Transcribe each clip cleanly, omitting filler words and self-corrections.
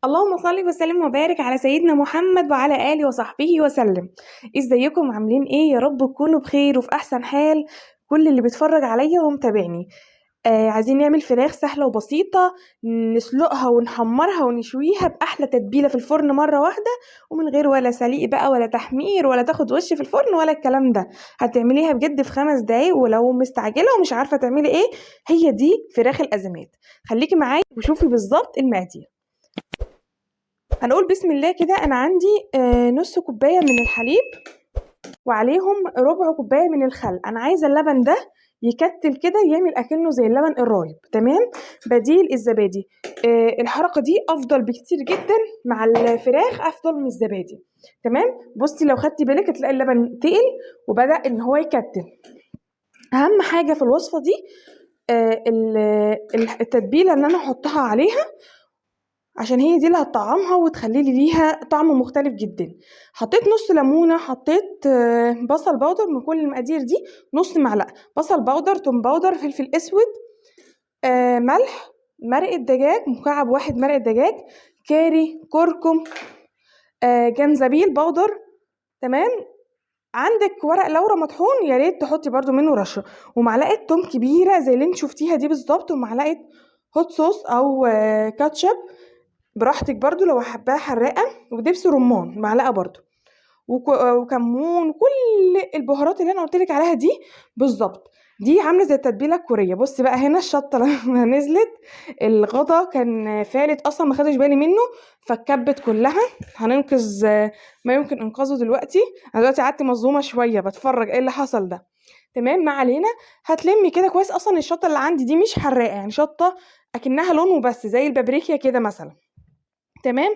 اللهم صل وسلم وبارك على سيدنا محمد وعلى آله وصحبه وسلم. ازيكم عاملين ايه؟ يا رب تكونوا بخير وفي احسن حال. كل اللي بيتفرج عليا ومتابعني، عايزين نعمل فراخ سهلة وبسيطة، نسلقها ونحمرها ونشويها بأحلى تتبيلة في الفرن مرة واحدة، ومن غير ولا سليق بقى ولا تحمير ولا تاخد وش في الفرن ولا الكلام ده. هتعمليها بجد في 5 دقايق، ولو مستعجلة ومش عارفة تعملي ايه، هي دي فراخ الأزمات. خليكي معايا وشوفي بالظبط المقادير. هنقول بسم الله كده. أنا عندي نص كوباية من الحليب وعليهم ربع كوباية من الخل. أنا عايزة اللبن ده يكتل كده، يعمل أكنه زي اللبن الرايب، تمام؟ بديل الزبادي. الحركة دي أفضل بكتير جدا مع الفراخ، أفضل من الزبادي، تمام؟ بصي لو خدتي بالك هتلاقي اللبن تقل وبدأ إن هو يكتل. أهم حاجة في الوصفة دي التتبيلة اللي أنا هحطها عليها، عشان هي دي اللي هتطعمها وتخلي لي ليها طعم مختلف جدا. حطيت نص ليمونه، حطيت بصل powder من كل المقادير دي، نص معلقه بصل powder، توم powder، فلفل اسود، ملح، مرقه دجاج، مكعب واحد مرقه دجاج، كاري، كركم، جنزبيل powder، تمام؟ عندك ورق لورا مطحون يا ريت تحطي برده منه رشه، ومعلقة توم كبيرة زي اللي انت شفتيها دي بالظبط، ومعلقة hot sauce او كاتشب براحتك برضو لو حباها حراقه، ودبس رمان معلقه برضو، وكمون، كل البهارات اللي انا قلت لك عليها دي بالظبط. دي عامله زي التتبيله الكورية. بصي بقى هنا الشطه لما نزلت الغطا كان فالت اصلا، ما خدتش بالي منه فاتكبت كلها. هننقذ ما يمكن انقاذه دلوقتي. انا دلوقتي قعدت مصدومة شوية بتفرج ايه اللي حصل ده، تمام؟ ما علينا. هتلمي كده كويس. اصلا الشطه اللي عندي دي مش حراقه، يعني شطه اكنها لون وبس، زي البابريكا كده مثلا، تمام؟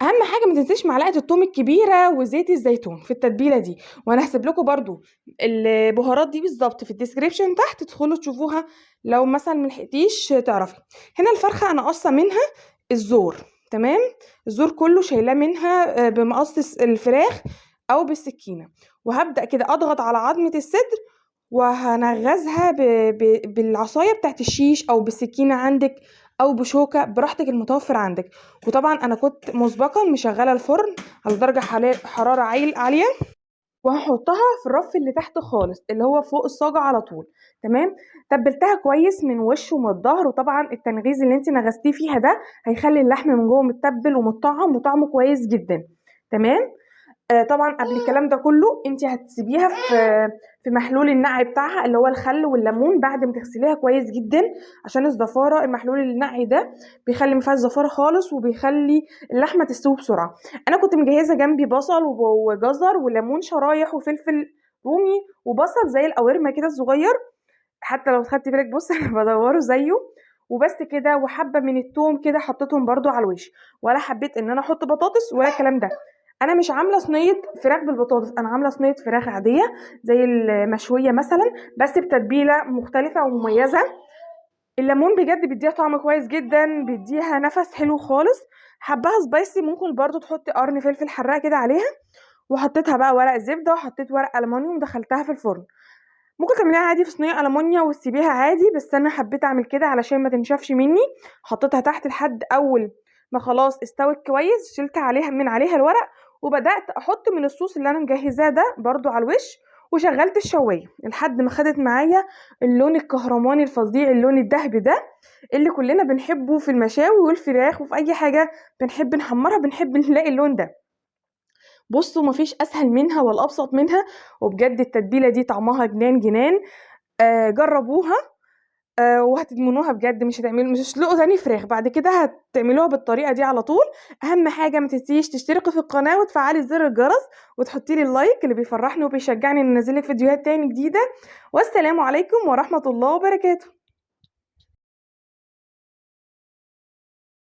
اهم حاجة ما تنسيش معلقه الثوم الكبيرة وزيت الزيتون في التتبيله دي. وانا هسيب لكم برضو البهارات دي بالظبط في ال description تحت، تدخلوا تشوفوها لو مثلا ما لحقتيش تعرفي. هنا الفرخه انا قاصه منها الزور، تمام؟ الزور كله شايلاه منها بمقص الفراخ او بالسكينة، وهبدا كده اضغط على عظمه الصدر وهنغزها بالعصايه بتاعت الشيش او بالسكينة عندك او بشوكة، براحتك المتوفر عندك. وطبعا انا كنت مسبقا مشغله الفرن على درجه حرارة عالية، وهحطها في الرف اللي تحت خالص اللي هو فوق الصاجه على طول، تمام؟ تبلتها كويس من وش ومن الظهر، وطبعا التنغيز اللي انت نغزتيه فيها ده هيخلي اللحم من جوه متبل ومتطعم وطعمه كويس جدا، تمام؟ طبعا قبل الكلام ده كله انت هتسيبيها في محلول النقع بتاعها اللي هو الخل والليمون بعد ما تغسليها كويس جدا عشان الزفاره. المحلول النقع ده بيخلي ما فيهاش زفاره خالص وبيخلي اللحمة تستوي بسرعة. انا كنت مجهزة جنبي بصل وجزر وليمون شرايح وفلفل رومي وبصل زي القوارمه كده الصغير، حتى لو خدتي بالك بص انا بدوره زيه وبس كده، وحبه من التوم كده حطيتهم برده على الوش. ولا حبيت ان انا احط بطاطس ولا الكلام ده. انا مش عامله صينية فراخ بالبطاطس، انا عامله صينية فراخ عادية زي المشويه مثلا، بس بتتبيله مختلفة ومميزة. الليمون بجد بيديها طعم كويس جدا، بيديها نفس حلو خالص. حباها سبايسي ممكن برضو تحطي قرن فلفل حراق كده عليها. وحطيتها بقى ورق زبدة وحطيت ورق المونيوم، دخلتها في الفرن. ممكن تعمليها عادي في صينية المونيا وتسيبيها عادي، بس انا حبيت اعمل كده علشان ما تنشفش مني. حطيتها تحت لحد اول ما خلاص استوت كويس، شلت من عليها الورق وبدات احط من الصوص اللي انا مجهزاه ده برضو على الوش، وشغلت الشوايه لحد ما خدت معايا اللون الكهرماني الفظيع، اللون الذهبي ده اللي كلنا بنحبه في المشاوي والفراخ وفي اي حاجة بنحب نحمرها بنحب نلاقي اللون ده. بصوا مفيش اسهل منها ولا ابسط منها، وبجد التتبيله دي طعمها جنان جنان. جربوها، وهتدمنوها بجد. مش هتسلقوا تاني فراخ بعد كده، هتعملوها بالطريقة دي على طول. اهم حاجة ما تنسيش تشتركي في القناة وتفعلي زر الجرس وتحطي لي اللايك اللي بيفرحني وبيشجعني ان انزل لك فيديوهات تاني جديدة. والسلام عليكم ورحمة الله وبركاته.